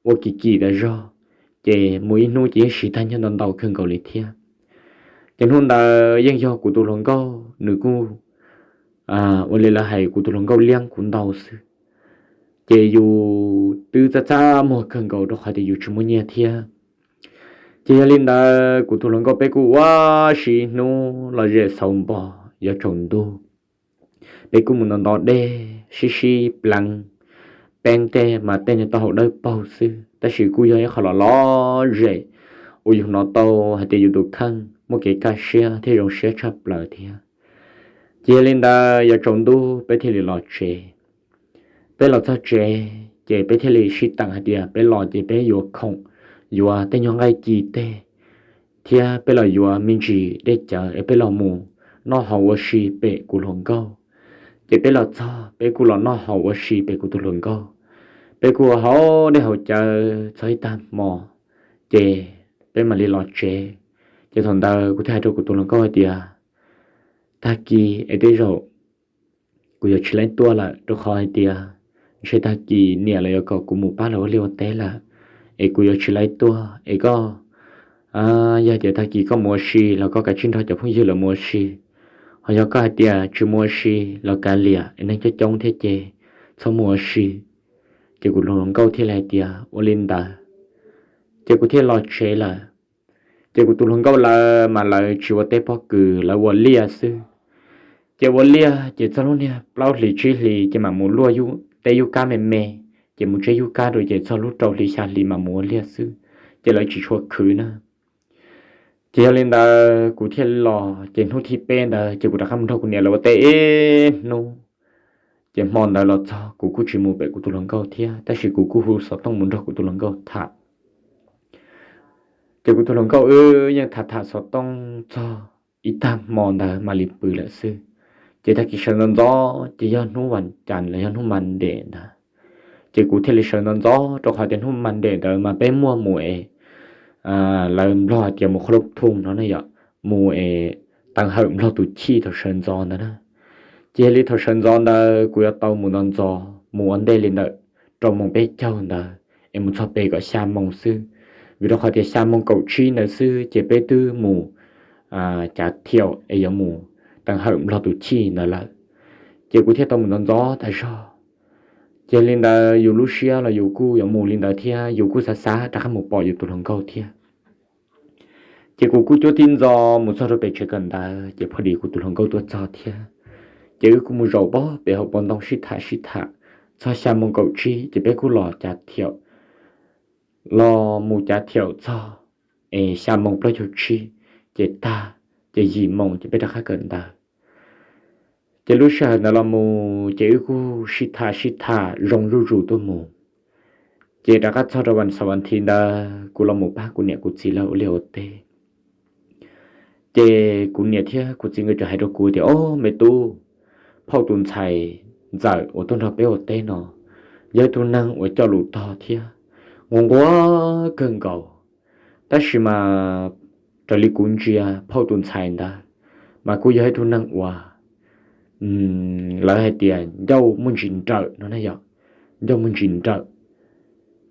ua kim kim tas zog. Ces mus ib hnub ces yeej siv tag nyiaj ntau ntau kawg nkaus li thiab. Ces hnub ntawd yeej yog kuv tus hluas nkauj nws kuj ua li lawv hais kuv tus hluas nkauj liab kuv ntau xwb, ces yus twb txaj txaj muag kawg nkaus rau qhov tias yus tsis muaj nyiaj thiab. Ces yog li ntawd kuv tus hluas nkauj peb kuj ua si ib hnub los zem xauv npo, yuav tsaus ntuj peb kuj mus nto nto dej sib sib pleev, peeb tej mas tej niag taub hau dawb paug xwb, tab sis kuj yog ib qho los lom zem uas yus hnov tau hais tias yus tus kheej muaj kev kaj siab thiab zoo siab tshaj plaws thiab. Ces yog li ntawd yuav tsaus ntuj peb thiaj li los tsev. Peb los txog tsev ces peb thiaj li sib teem hais tias peb los ces peb yuav khoom, yuav tej nyuag nqaij ci tej, thiab peb los yuav me ntsis dej cawv es peb los mus noj haus ua si pem kuv hluas nkauj. Ces peb los txog peb kuj los noj haus ua si pem kuv tus hluas nkauj. Peb kuj ua haus dej haus cawv txog ib tag hmo, ces peb mam li los tsev. Ces thaum ntawd kuv thiaj hais rau kuv tus hluas nkauj hais tias, tag kis es tej zaum kuv yuav tsis laib tuaj lawm, rau qhov hais tias ntshe tag kis niam lawv yuav kom kuv mus pab lawv ua liaj ua teb lawm, es kuv yuav tsis laib tuaj. Es koj, yog tias tag kis koj mus ua si los koj kav tsij nrog cov phooj ywg lawv mus ua si, ho yog koj hais tias tsis mus ua si los kav liam es neeg coob coob thiab ces txhob mus ua si. Ces kuv hluas nkauj thiaj li hais tias ua li ntawd, ces kuv thiaj los tsev lawm. Ces kuv tus hluas nkauj lawv mas lawv tsis ua teb pob kws, lawv ua liaj xwb. Ces ua liaj ces txog lub niag plaub hlis tsib hlis ces mam mus luaj teb yub kab me me, ces mus tseb yub kab rau ces txog lub rau hli xya hli mam mus ua liaj xwb, ces lawv tsis tshua khwv na. Ces yog li ntawd kuv thiaj los, ces hnub thib peb ntawd ces kuv rov qab mus nrog kuv niam lawv ua teb ib hnub. Ces hmo ntawd los txog kuv kuj tsis mus pem kuv tus hluas nkauj thiab, tab sis kuv kuj hu xov tooj mus nrog kuv tus hluas nkauj tham. Ces kuv tus hluas nkauj wb yeej tham tham xov tooj txog ib tag hmo ntawd mam li pw lawm xwb. Ces tag kis sawv ntxov ntxov ces yog hnub vas cas los yog hnub Monday ntawd, ces kuv thiaj li sawv ntxov ntxov rau qhov tias hnub Monday ntawd mas peb muaj mus es lawv Nplog tias mus qhov lub thoo no ne yom, mus es teev hawm Nplog tus chij thaum sawv ntxov ntawd na. Ces yog li thaum sawv ntxov ntawd kuv yuav tau mus ntxov ntxov mus ua ntej li ntawm rau moos peb caug ntawd es mus txog pem kom xya moos xwb, vim rau qhov tias xya moos kaum tsib ntawd xwb ces peb twb mus cav thiaum es yuav mus teev hawm Nplog tus chij ntawd lawm. Ces kuv thiaj tau mus ntxov ntxov tag zog. Ces li ntawd yus lub siab los yus kuj yuav mus li ntawd thiab, yus kuj xav xav rov qab mus pom yus tus hluas nkauj thiab. Ces kuv kuj cuab tib ntxov mus txog rau pem tsev kawm ntawv, ces phob dis kuv tus hluas nkauj tuaj txog thiab. Ces wb kuj mus zaum pob pem hauv paus ntoo sib tham sib tham txog xya moos kaum tsib, ces peb kuj los cav thiaum, los mus cav thiaum txog es xya moos plaub caug tsib, ces tag, ces yim moos ces peb rov qab kawm ntawv. Ces lub sij hawm ntawd los mus ces wb kuj sib tham sib tham zoo zuj zus tuaj mus. Ces rov qab txog rau vas xaum vas thiv ntawd kuv los mus pab kuv niam kuv txiv lawv ua liaj ua teb. Ces kuv niam thiab kuv txiv nkawd txawm hais rau kuv tias, Ob, me tub, phauj tus ntxhais ntxawm uas tuaj nrog peb ua teb no yog ib tug neeg uas coj lus tog thiab nquag nquag kawg nkaus. Tab sis mas raws li kuv ntsia phauj tus ntxhais ntawd mas kuj yog ib tug neeg uas lawv hais tias ncauj muaj ntsis nrawm no na yom, ncauj muaj ntsis nrawm.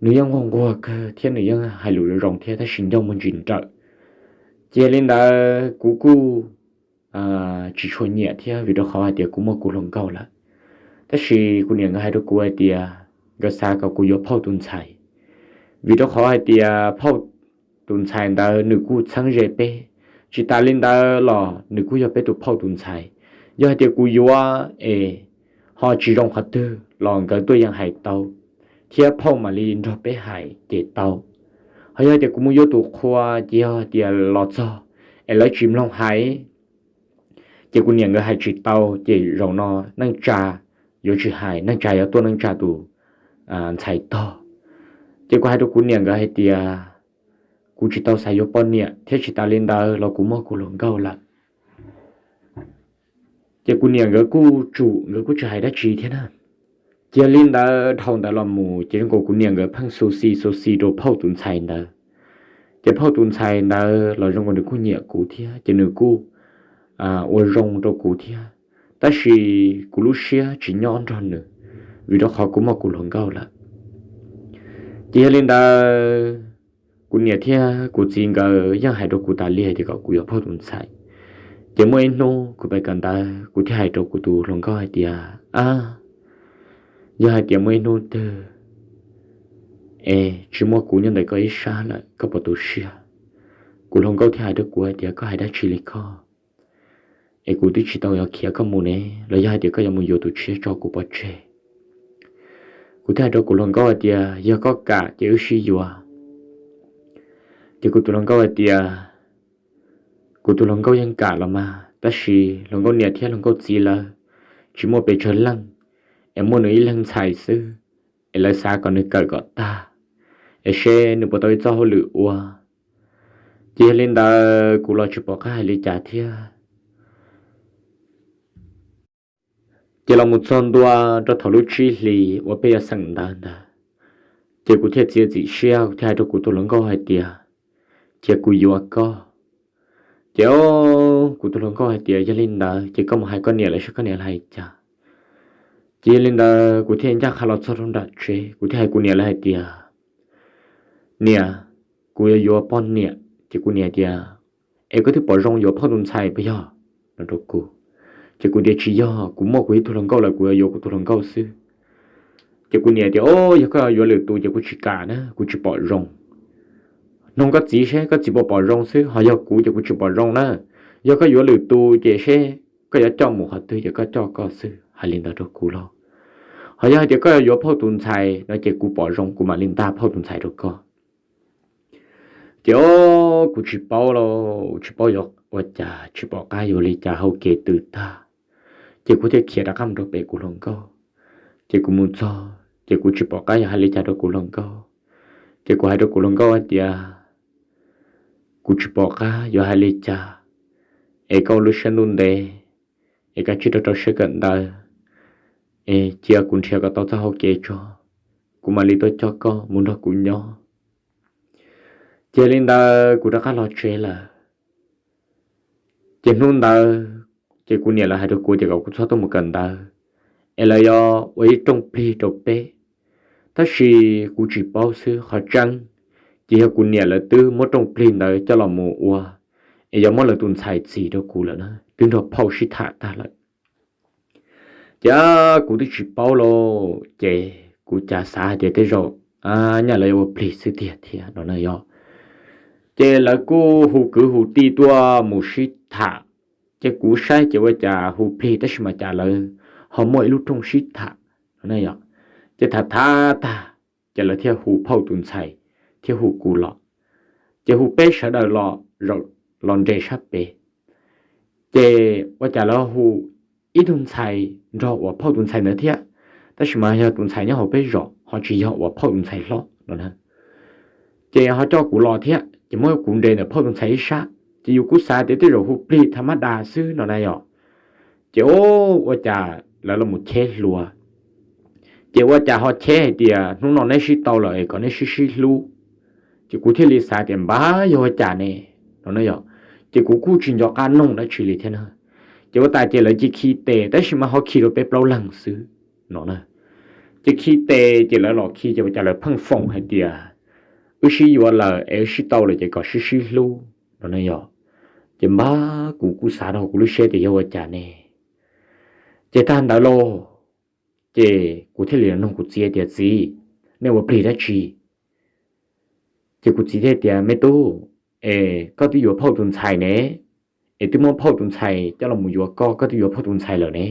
Nws yeej nquag nquag kawg thiab nws yeej hais lus zoo zoo thiab tab sis ncauj muaj ntsis nrawm. Ces li ntawd kuv kuj tsis tshua nyiam thiab vim rau qhov hais tias kuv muaj kuv hluas nkauj lawm. Tab sis kuv niam nkawd hais rau kuv hais tias nkawd xav kom kuv yuav phauj tus ntxhais, vim rau qhov hais tias phauj tus ntxhais ntawd nws kuj txheeb ze peb. Tsis tas li ntawd los nws kuj yog peb tus phauj tus ntxhais. Yog hais tias kuv yuav es ho tsis zoo qhov twg los nkawd tuaj yeem hais tau, thiab phauj mam li nrog peb hais ces tau. Ho yog hais tias kuv mus yuav tus qhua ces yog hais tias los txog es lawv tsis mloog hais, ces kuv niam nkawd hais tsis tau ces zaum no neej tsa yuav tsis hais, neej tsa yuav tuaj neej tsa tus ntxhais tog. Ces kuv hais rau kuv niam nkawd hais tias, kuv tsis tau xav yuav poj niam thiab tsis tas li ntawd los kuv muaj kuv hluas nkauj lawm. Ces kuv niam nkawd kuj tsum, nkawd kuj tsis hais dab tsi thiab na. Ces yog li ntawd dhau ntawd los mus ces zoo nkaus kuv niam nkawd pheej xu xi xu xi rau phauj tus ntxhais ntawd. Ces phauj tus ntxhais ntawd los zoo nkaus nws kuj nyiam kuv thiab ces nws kuj ua zoo rau kuv thiab, tab sis kuv lub siab tsis nyob nrog nws, vim rau qhov kuv muaj kuv hluas nkauj lawm. Ces yog li ntawd, kuv niam thiab kuv txiv nkawd yeej hais rau kuv tas li hais tias kom kuv yuav phauj tus ntxhais. Ces muaj ib hnub kuv pem kawm ntawv, kuv thiaj hais rau kuv tus hluas nkauj hais tias, a, yog hais tias muaj ib hnub twg es tsis muaj kuv nyob ntawm koj ib sab lawm koj puas tu siab? Kuv hluas nkauj thiaj hais rau kuv hais tias, koj hais dab tsi li koj? Es kuv twb tsis tau yuav khiav koj mus ne, los yog hais tias koj yuav mus yuav tus tshiab tso kuv pov tseg? Kuv thiaj hais rau kuv hluas nkauj hais tias, yog koj kam ces wb sib yuav. Ces kuv tus hluas nkauj hais tias, kuv tus hluas nkauj yeej kam los mas, tab sis hluas nkauj niam thiab hluas nkauj txiv lawv tsis muaj pes tsawg leej, es muaj nws ib leeg ntxhais xwb, es lawv xav kom nws kawm kom tag, es seb nws puas tau ib txoj hauj lwm ua. Ces yog li ntawd kuv los tsis pom qab hais li cas thiab. Ces los mus txog ntua rau thaum lub tsib hlis uas peb yuav xeem ntawv ntawd, ces kuv thiaj txiav txim siab, kuv thiaj hais rau kuv tus hluas nkauj hais tias, cia kuv yuav koj. Ces o, kuv tus hluas nkauj hais tias, yog li ntawd ces koj mus hais koj niam lawv saib koj niam lawv hais cas. Ces yog li ntawd kuv thiaj ncaj qha los txog rau nram tsev, kuv thiaj hais kuv niam lawv hais tias, niam, kuv yuav yuav poj niam. Ces kuv niam tias, es koj twb pom zoo yuav phauj tus ntxhais puas yog? No rau kuv. Ces kuv tias, tsis yog, kuv muaj kuv ib tug hluas nkauj lawm, kuv yuav yuav kuv tus hluas nkauj xwb. Ces kuv niam tias, o, yog koj yuav lwm tus ces kuv tsis kam na, kuv tsis pom zoo. Noog koj txiv seb koj txiv puas pom zoo xwb, ho yog kuv ces kuv tsis pom zoo na. Yog koj yuav lwm tus ces seb koj yuav coj mus qhov twg ces koj coj koj xwb, hais li ntawd rau kuv lauj. Ho yog hais tias koj yuav yuav phauj tus ntxhais no ces kuv pom zoo kuv mam li ntaj phauj tus ntxhais rau koj. Ces o, kuv tsis paub lauj, tsis paub yuav ua cas, tsis pom qab yuav li cas, hau kev twm tag. Ces kuv thiaj khiav rov qab mus rau pem kuv hluas nkauj. Ces kuv mus txog ces kuv tsis pom qab yuav hais li cas rau kuv hluas nkauj. Ces kuv hais rau kuv hluas nkauj hais tias, kuv tsis pom qab yuav hais li cas, es koj ua lub siab ntuj ntev, es kav tsij rau rau siab kawm ntawv, es cia kuv nrhiav kom tau txoj hau kev tso, kuv mam li tuaj coj koj mus nrog kuv nyob. Ces li ntawd kuv rov qab los tsev lawm. Ces hnub ntawd ces kuv niam lawv hais rau kuv tias kom kuv txhob tuaj mus kawm ntawv, es lawv yuav ua ib rooj plig rau peb. Tab sis kuv tsis paub xwb, qhov tseeb ces yog kuv niam lawv twb muab rooj plig ntawd coj los mus ua, es yuav muab lawv tus ntxhais txis rau kuv lawm na, twb nrog phauj sib tham tag lawm. Ces kuv twb tsis paub lauj, ces kuv cas xav hais tias tej zaum nyaj lawv yuav ua plig xwb tiag thiab no na yog. Ces lawv kuj hu kwv hu tij tuaj mus sib tham, ces kuv saib ces ua cas hu plig tab sis mas cas lawv ho muaj ib lub rooj sib tham no na yog. Ces tham tham tag, ces lawv thiaj hu phauj tus ntxhais thiab hu kuv los, ces hu peb sawv daws los, los nres sab pem. Ces ua cas lawv hu ib tug ntxhais nrog uas phauj tus ntxhais ntawd thiab, tab sis mas yog tus ntxhais nyob hauv peb zos ho tsis yog uas phauj tus ntxhais hlob no na. Ces ho coj kuv los thiab, ces muab kuv nres ntawm phauj tus ntxhais ib sab, ces yus kuj xav tias tej zaum hu plig tham mab das xwb no na yog. Ces o, ua cas lawv los mus cheb hlua, ces ua cas ho cheb hais tias hnub no neb sib tau lawm es kom neb sib sib hlub. Ces kuv thiaj li xav tias npab yog ua cas ne no na yog. Ces kuv kuj tsis nco qab noog dab tsi li thiab na. Ces ua tas ces lawv cia khi tes tab sis mas ho khi rau peb plaub leeg xwb no na. Ces khi tes ces lawv los khi ces ua cas lawv pheej foom hais tias wb sib yuav lawm es wb sib tau lawm ces kom sib sib hlub no na yog. Ces npab kuv kuj xav rau kuv lub siab tias yog ua cas ne. Ces tag ntawd lauj, ces kuv thiaj li nug kuv txiv tias, txiv, nej ua plig dab tsi? Ces kuv txiv thiaj tias, me tub, es koj twb yuav phauj tus ntxhais ne, es twb muab phauj tus ntxhais coj los mus yuav koj, koj twb yuav phauj tus ntxhais lawm ne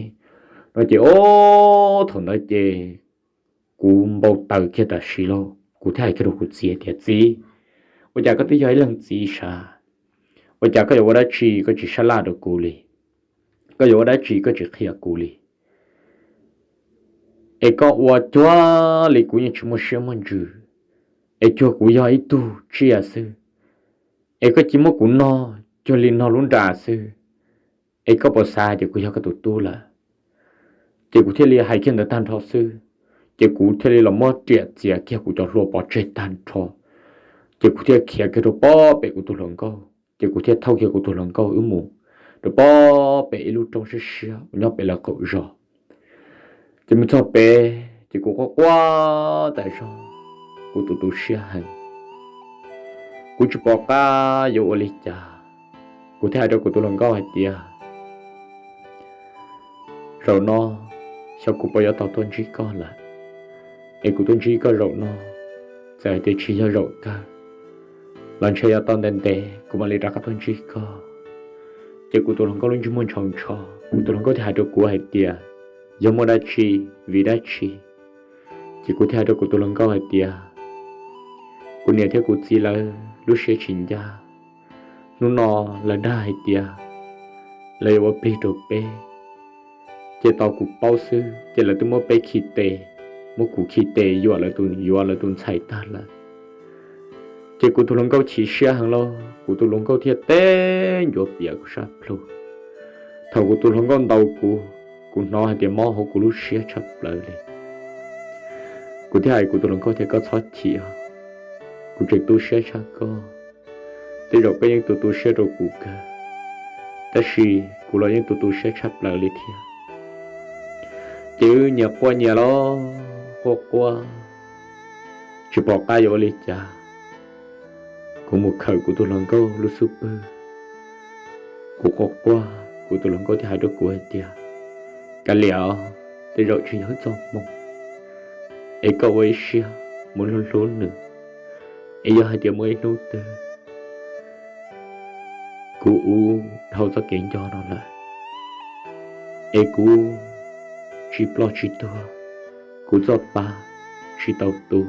no. Ces o, thaum ntawd ces kuv npau taws kiag tam sim lauj, kuv thiaj hais kiag rau kuv txiv tias, txiv, ua cas koj twb yog ib leeg txiv sav, ua cas koj yuav ua dab tsi koj tsis sab laj rau kuv li? Koj yuav ua dab tsi koj tsis qhia kuv li? Es koj ua cuag li kuv yeej tsis muaj siab muaj ntsws, es cuag kuv yog ib tug tsiaj xwb, es koj cia muab kuv noj cuag li noj lub nra xwb, es koj puas xav tias kuv yog koj tus tub lawm? Ces kuv thiaj li hais kiag ntawd tag nrho xwb, ces kuv thiaj li los muab riam txias kiag kuv cov hlua pov tseg tag nrho, ces kuv thiaj khiav kiag rau pob pem kuv tus hluas nkauj, ces kuv thiaj thauj kiag kuv tus hluas nkauj wb mus rau pob pem ib lub roob siab siab uas nyob pem lawv qaum zos. Ces mus txog pem ces kuv quaj quaj tas zog, kuv tu tu siab heev, kuv tsis pom qab yuav ua li cas. Kuv thiaj hais rau kuv tus hluas nkauj hais tias, zaum no xyov kuv puas yuav tau tuaj ntsib koj lawm, es kuv tuaj ntsib koj zaum no, txawm hais tias tsis yog zaum kawg los ntshe yuav tau ntev ntev kuv mam li rov qab tuaj ntsib koj. Ces kuv tus hluas nkauj lub ntsej muag ntshaus ntsho, kuv tus hluas nkauj thiaj hais rau kuv hais tias, yog muaj dab tsi, vim dab tsi? Ces kuv thiaj hais rau kuv tus hluas nkauj hais tias, kuv niam thiab kuv txiv lawv lub siab tsis ncaj, hnub no lawv dag hais tias lawv yuav ua plig rau peb, ces tau kuv paub xwb ces lawv twb muab peb khi tes, muab kuv khi tes yuam lawv tus, yuav lawv tus ntxhais tag lawm. Ces kuv tus hluas nkauj chim siab heev los kuv tus hluas nkauj thiaj teb ncuav pias kuv sab plhu. Thaum kuv tus hluas nkauj ntaus kuv, kuv hnov hais tias mob hauv kuv lub siab tshaj plaws li. Kuv thiaj hais kuv tus hluas nkauj tias, koj txhob chim, kuv tseem tu siab tshaj koj. Tej zaum koj yeej tu tu siab rau kuv kawg, tab sis kuv los yeej tu tu siab tshaj plaws li thiab. Ces wb nyias quaj nyias los quaj quaj, tsis pom qab yuav ua li cas. Kuv mus khawm kuv tus hluas nkauj lub xub pwg, kuv quaj quaj, kuv tus hluas nkauj thiaj hais rau kuv hais tias, kav liam, tej zaum tsis yog wb txoj hmoo, es koj ua ib siab mus hlub hlub nws, es yog hais tias muaj ib hnub twg kuv ua dhau txoj kev nco no lawm, es kuv tsis ploj tsis tuag, kuv txoj pa tsis tau tu,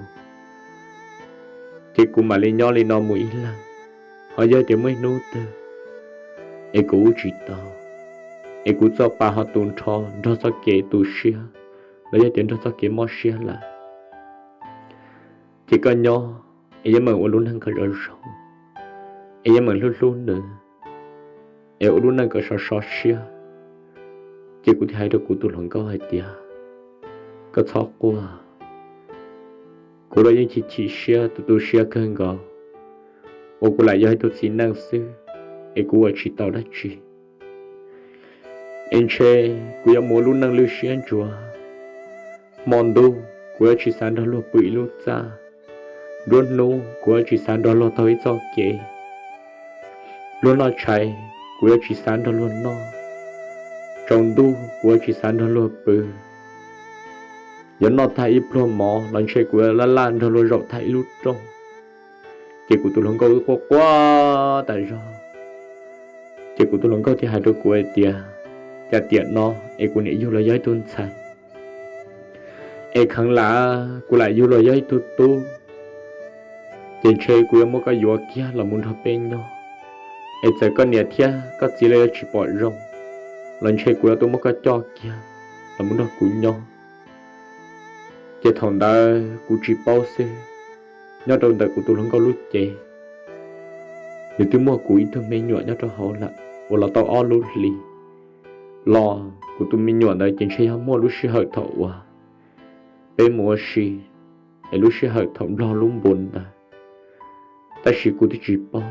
ces kuv mam li nyob li no mus ib leeg. Ho yog tias muaj ib hnub twg es kuv ua tsis tau, es kuv txoj pa ho tu nrho nrog txoj kev tu siab, los yog tias nrog txoj kev mob siab lawm, ces koj nyob, es yeej meem ua lub neej kom zoo zoo, es yeej meem hlub hlub nws, es ua lub neej kom sov sov siab. Ces kuv thiaj hais rau kuv tus hluas nkauj hais tias, koj txhob quaj, kuv los yeej chim chim siab tu tu siab kawg nkaus, uas kuv lam yog ib tug txiv neej xwb, es kuv ua tsis tau dab tsi, es ntshe kuv yuav mus ua lub neej lwj siab ntsuav. Hmo ntuj kuv yuav tsis xav nrog luag pw ib lub txaj, nruab hnub kuv yuav tsis xav nrog luag taug ib txoj kev, luag noj tshais kuv yuav tsis xav nrog luag noj, tsaus ntuj kuv yuav tsis xav nrog luag pw, yuav noj tag ib pluag mov los ntshe kuv yuav laj laj nrog luag zaum tag ib lub rooj. Ces kuv tus hluas nkauj wb quaj quaj tas zog, ces kuv tus hluas nkauj thiaj hais rau kuv hais tias, cas tiam no es kuv niam yug los yog ib tug ntxhais, es kheev lam kuv lam yug los yog ib tug tub, ces ntshe kuv yuav muab koj yuav kiag los mus nrog peb nyob, es txawm koj niam thiab koj txiv lawv yuav tsis pom zoo, los ntshe kuv yuav tau muab koj coj kiag los mus nrog kuv nyob. Ces thaum ntawd kuv tsis paub xwb, nyob rau ntawm kuv tus hluas nkauj lub cev, nws twb muaj kuv ib tug me nyuam nyob rau hauv lawm uas los tau ob lub hlis los. Kuv tus me nyuam ntawd ces ntshe yog muaj lub sij hawm thaum uas peb mus ua si, es lub sij hawm thaum nplog lub npus ntawd, tab sis kuv twb tsis paub.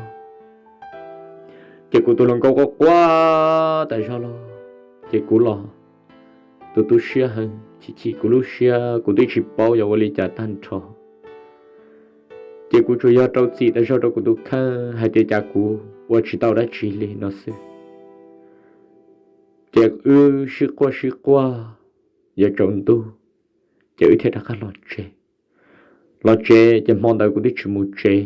Ces kuv tus hluas nkauj quaj quaj tas zog los, ces kuv los tu tu siab heev, chim chim kuv lub siab, kuv twb tsis paub yuav ua li cas tag nrho. Ces kuv tsuas yog rau txim tas zog rau kuv tus kheej hais tias cas kuv ua tsis tau dab tsi li no xwb. Ces wb sib quaj sib quaj, yuav tsaus ntuj, ces wb thiaj rov qab los tsev. Los tsev ces hmo ntawd kuv twb tsis mus tsev.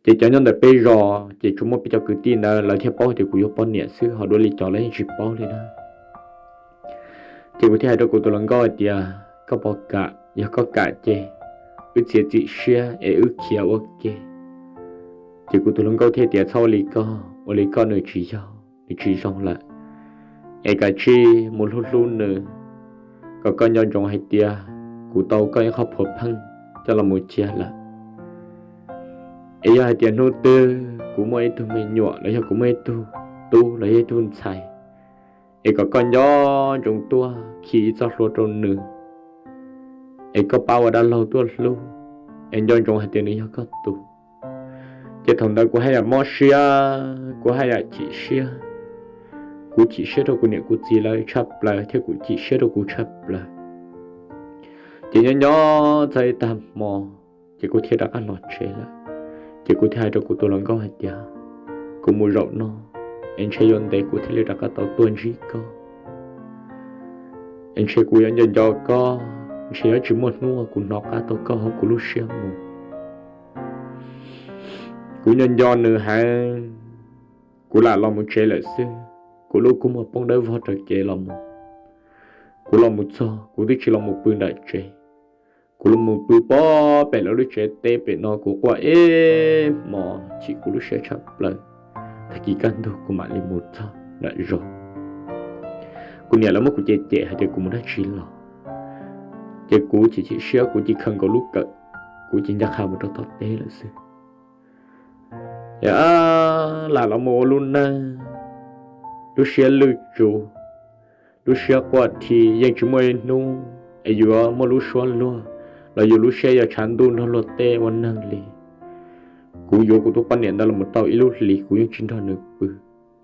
Ces cov nyob ntawm peb zos ces tsuas muaj peb cov kwv tij ntawd lawv thiaj paub tias kuv yuav poj niam xwb, ho dua li cov lawv yeej tsis paub li na. Ces kuv thiaj hais rau kuv tus hluas nkauj hais tias, koj puas kam? Yog koj kam ces wb txiav txim siab es wb khiav ua ke. Ces kuv tus hluas nkauj thiaj tias, txhob ua li koj, ua li koj nws tsis yog, nws tsis zoo lawm, es kav tsij mus hlub hlub nws, kom koj nco ntsoov hais tias kuv tau koj ib qho phuav pheej coj los mus cia lawm. Es yog hais tias hnub twg kuv muaj ib tug me nyuam los yog kuv muaj ib tug tub los yog ib tug ntxhais, es kom koj nco ntsoov tuaj khi ib txoj hlua rau nws, es koj pab ua dab laug tuaj hlub, es nco ntsoov hais tias nws yog koj tus. Ces thaum ntawd kuv haj yam mob siab, kuv haj yam chim siab. Kuv chim siab rau kuv niam kuv txiv lawv tshaj plaws thiab kuv chim siab rau kuv tshaj plaws. Ces nyob nyob txog ib tag hmo, ces kuv thiaj rov qab los tsev lawm. Ces kuv thiaj hais rau kuv tus hluas nkauj hais tias, kuv mus zaum no, es ntshe yuav ntev kuv thiaj li rov qab tau tuaj ntsib koj. Es ntshe kuv yuav nco nco koj, ntshe yuav tsis muaj hnub uas kuv hnov qab tau koj hauv kuv lub siab mus. Kuv nco nco nws heev, kuv lam los mus tsev lawm xwb. Kuv lub kua muag poob dawb vog raws kev los mus. Kuv los mus txog, kuv twb tsis los mus pw nram tsev. Kuv los mus pw pob pem lawv lub tsev teb pem no, kuv quaj ib hmos chim kuv lub siab tshaj plaws. Tag kis kaj ntug kuv mam li mus txog nram zos. Kuv niam lawv muab kuv cem cem hais tias kuv mus dab tsi los, ces kuv chim chim siab, kuv cia li khaws nkaus lub kawm, kuv cia li ncaj qha mus rau tom teb lawm xwb. Yog lam los mus ua lub neej, lub siab lwj tsuv, lub siab quaj thi, yeej tsis muaj ib hnub es yuav muaj lub suab luag los yus lub siab yuav tshav ntuj nrog luag tej ua neeg li. Kuv yuav kuv tus poj niam ntawd los mus tau ib lub hlis, kuv yeej tsis nrog nws pw,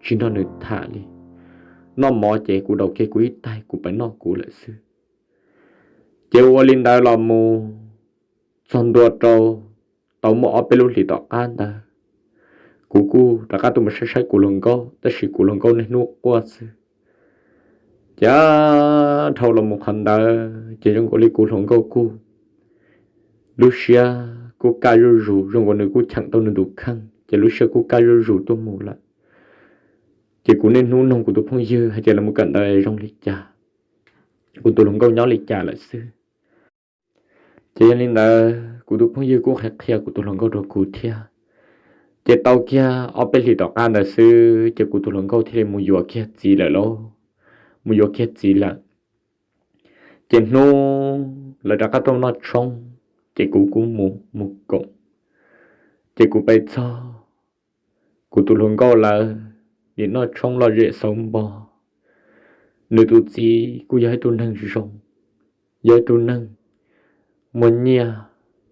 tsis nrog nws tham li. Noj mov ces kuv daus kiag kuv ib taig, kuv pais noj kuv lawm xwb. Ces ua li ntawd los mus txog ntua rau tau muaj ob peb lub hlis tom qab ntawd, kuv kuj rov qab tuaj mus saib saib kuv hluas nkauj, tab sis kuv hluas nkauj niaj hnub quaj xwb. Ces dhau los mus qhov ntawd ces zoo nkaus li kuv hluas nkauj kuj lub siab kuj kaj zuj zus, zoo nkaus nws kuj cheem tau nws tus kheej, ces lub siab kuj kaj zuj zus tuaj mus lawm. Ces kuv niaj hnub nug kuv tus phooj ywg hais tias lawv mus kawm ntawv zoo li cas, kuv tus hluas nkauj nyob li cas lawm xwb. Ces yog li ntawd kuv tus phooj ywg kuj qhia qhia kuv tus hluas nkauj rau kuv thiab. Ces tau kiag ob peb hlis tom qab ntawd xwb ces kuv tus hluas nkauj thiaj li mus yuav kiag txiv lawm lauj, mus yuav kiag txiv lawm. Ces hnub lawv rov qab tuaj noj tshoob, ces kuv kuj mus mus koom. Ces kuv pais txog, kuv tus hluas nkauj lawv nim noj tshoob lom zem xauv npo. Nws tus txiv kuj yog ib tug neeg zoo, yog ib tug neeg muaj nyiaj,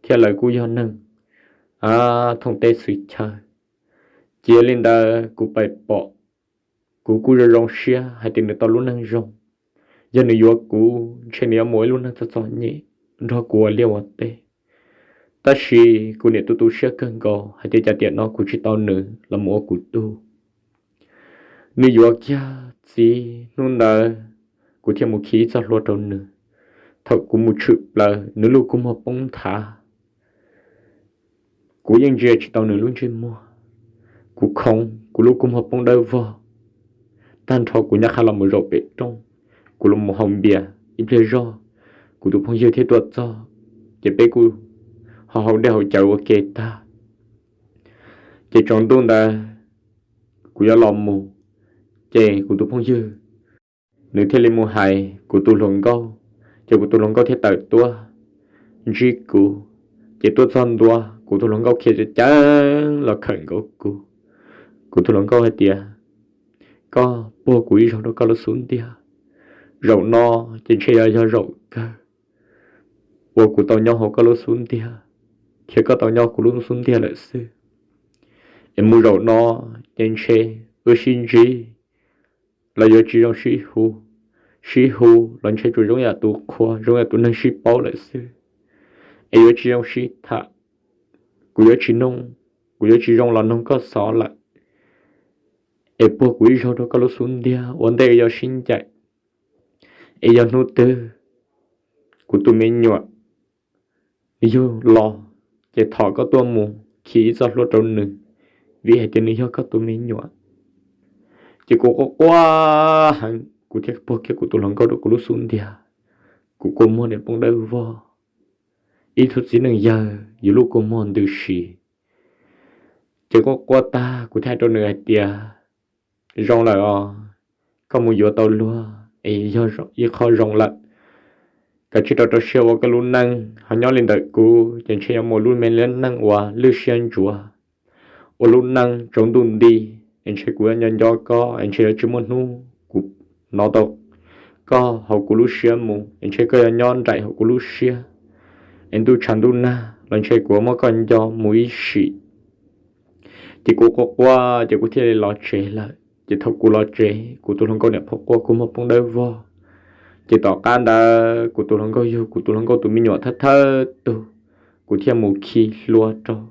thiab lawv kuj yog neeg thooj teb xwm chaw. Ces yog li ntawd kuv pais pom, kuv kuj zoo zoo siab hais tias nws tau lub neej zoo. Yog nws yuav kuv ntshe nws yuav mus ib lub neej txom txom nyem nrog kuv ua liaj ua teb. Tab sis kuv niam tu tu siab kawg nkaus hais tias cas tiam no kuv tsis tau nws los mus ua kuv tug. Nws yuav kiag txiv hnub ntawd, kuv thiaj mus khi ib txoj hlua rau nws. Thaum kuv mus tshwm plaws, nws lub kua muag poob nthav. Kuv yeej ntsia tsis tau nws lub ntsej muag. Kuv khoov, kuv lub kua muag poob dawb vog. Tag nrho kuv nyaj qha los mus zaum pem rooj, kuv los mus haus npias ib pliag zog, kuv tus phooj ywg thiaj tuaj txog, ces peb kuj ho haus dej haus cawv ua ke tag. Ces tsaus ntuj ntawd kuv yuav los mus, ces kuv tus phooj ywg nws thiaj li mus hais kuv tus hluas nkauj, ces kuv tus hluas nkauj thiaj tawm tuaj ntsib kuv. Ces tuaj txog ntua, kuv tus hluas nkauj khiav ceev ceev los khawm nkaus kuv. Kuv tus hluas nkauj hais tias, koj puag kuv ib zaug rau koj lub xub ntiag. Zaum no ces ntshe yog yog zaum kawg uas kuv tau nyob hauv koj lub xub ntiag, thiab koj tau nyob kuv lub xub ntiag lawm xwb. Es mus zaum no ces ntshe wb sib ntsib los yuav tsis zoo sib hu, sib hu los ntshe tsuas zoo yam tus qhua, zoo yam tus neeg sib paub lawm xwb. Es yuav tsis zoo sib tham, kuv yuav tsis noog, kuv yuav tsis zoo los noog koj xov lawm. Es puag kuv ib zaug rau koj lub xub ntiag, ua ntej wb yuav sib ncaim. Es yog hnub twg kuv tus me nyuam nws yug los, ces thov koj tuaj mus khi ib txoj hlua rau nws, vim hais tias nws yog koj tus me nyuam. Ces kuv quaj quaj heev, kuv thiaj puag kiag kuv tus hluas nkauj rau kuv lub xub ntiag. Kuv kua muag nim poob dawb vog, ib tug txiv neej yawg yus lub kua muag ntws si. Ces quaj quaj tag kuv thiaj hais rau nws hais tias, zoo lawm os, koj mus yuav tau luag es yog ib qho zoo lawm. Koj tsis rau rau siab ua koj lub neej, ho nyob li ntawm kuv ces ntshe yuav mus lub me neej uas lwj siab ntsuav, ua lub neej tsaus ntuj nti, es ntshe kuv yuav nco nco koj, es ntshe yuav tsis muaj hnub kuv hnov tau koj hauv kuv lub siab mus, es ntshe koj yuav nyob nraim hauv kuv lub siab, es ntuj tshav ntuj nag los ntshe kuv yuav muab koj nco mus ib sim. Ces kuv quaj quaj ces kuv thiaj li los tsev lawm. Ces thaum kuv los tsev, kuv tus hluas nkauj niam phauj quaj kua muag poob dawb vog. Ces tom qab ntawd kuv tus hluas nkauj yug kuv tus hluas nkauj tus me nyuam thawj thawj tug, kuv thiaj mus khi hlua rau.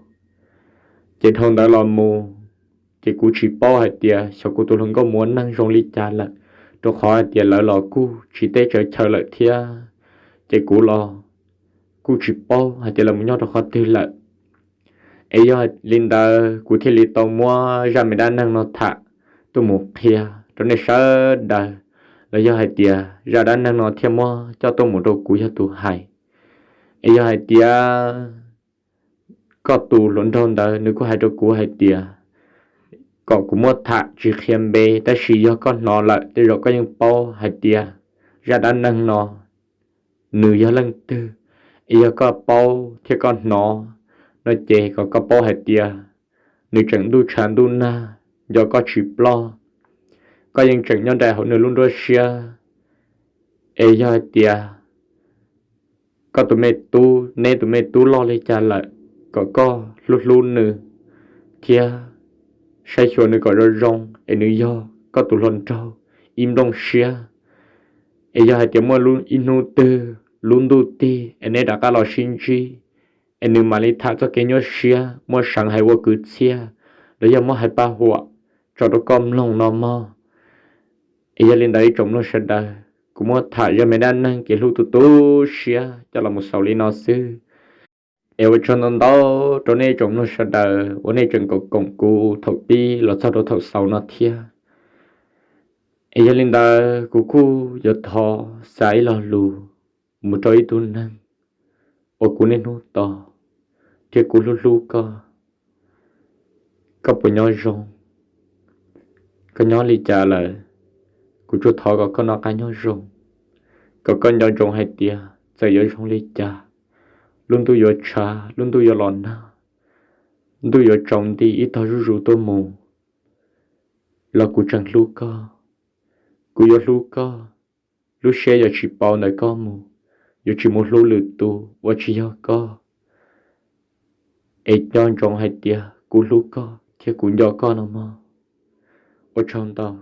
Ces dhau ntawd los mus, ces kuv tsis paub hais tias xyov kuv tus hluas nkauj mus ua neej zoo li cas lawm, rau qhov hais tias lawv los kuj tsis teb tsis chaw lawm thiab. Ces kuv los kuj tsis paub hais tias lawv mus nyob rau qhov twg lawm. Es yog li ntawd kuv thiaj li tau muab zaj me dab neeg no tham tuaj mus qhia rau nej sawv daws, los yog hais tias zaj dab neeg no thiaj muab coj tuaj mus rau kuv yog tus hais. Es yog hais tias koj tus hluas nraug ntawd nws kuj hais rau kuv hais tias kom kuv muab tham tsis qhia npe, tab sis yog koj hnov lawm tej zaum koj yeej paub hais tias zaj dab neeg no nws yog leej twg. Es yog koj paub thiab koj hnov no ces kom koj paub hais tias nws tseem ntuj tshav ntuj nag nco koj tsis ploj, koj yeej tseem nyob nraim hauv nws lub nruab siab. Es yog hais tias koj tus me tub, neb tus me tub loj li cas lawm, kom koj hlub hlub nws thiab saib xyuas nws kom zoo zoo, es nws yog koj tus hluas nraug ib nplooj siab. Es yog hais tias muaj ib hnub twg lub ntuj tig es neb rov qab los sib ntsib, es nws mam li tham txoj kev nyuaj siab, muab seev hais ua kwv txhiaj, los yog muab hais paj huam tso rau koj mloog no mog. Es yog li ntawd ib tsoom mloog sawv daws, kuv muab tham zaj me dab neeg kev hlub tu tu siab coj los mus xaus li no xwb. Es ua tsaug ntau ntau rau nej ib tsoom mloog sawv daws uas nej tseem koom koom kuv thaum pib los txog rau thaum xaus no thiab. Es yog li ntawd kuv kuj yuav thov xa ib lo lus mus rau ib tug neeg uas kuv niaj hnub tos thiab kuv hlub hlub koj. Koj puas nyob zoo? Koj nyob li cas lawm? Kuv tsuas thov kom koj noj qab nyob zoo, kom koj nco ntsoov hais tias txawm yuav zoo li cas, lub ntuj yuav tshav, lub ntuj yuav los nag, ntuj yuav tsaus nti ib tog zuj zus tuaj mus, los kuv tseem hlub koj. Kuv yuav hlub koj, lub siab yuav tsis pauv ntawm koj mus, yuav tsis mus hlub lwm tus uas tsis yog koj. Es nco ntsoov hais tias kuv hlub koj thiab kuv nco koj no mog. Ua tsaug ntau.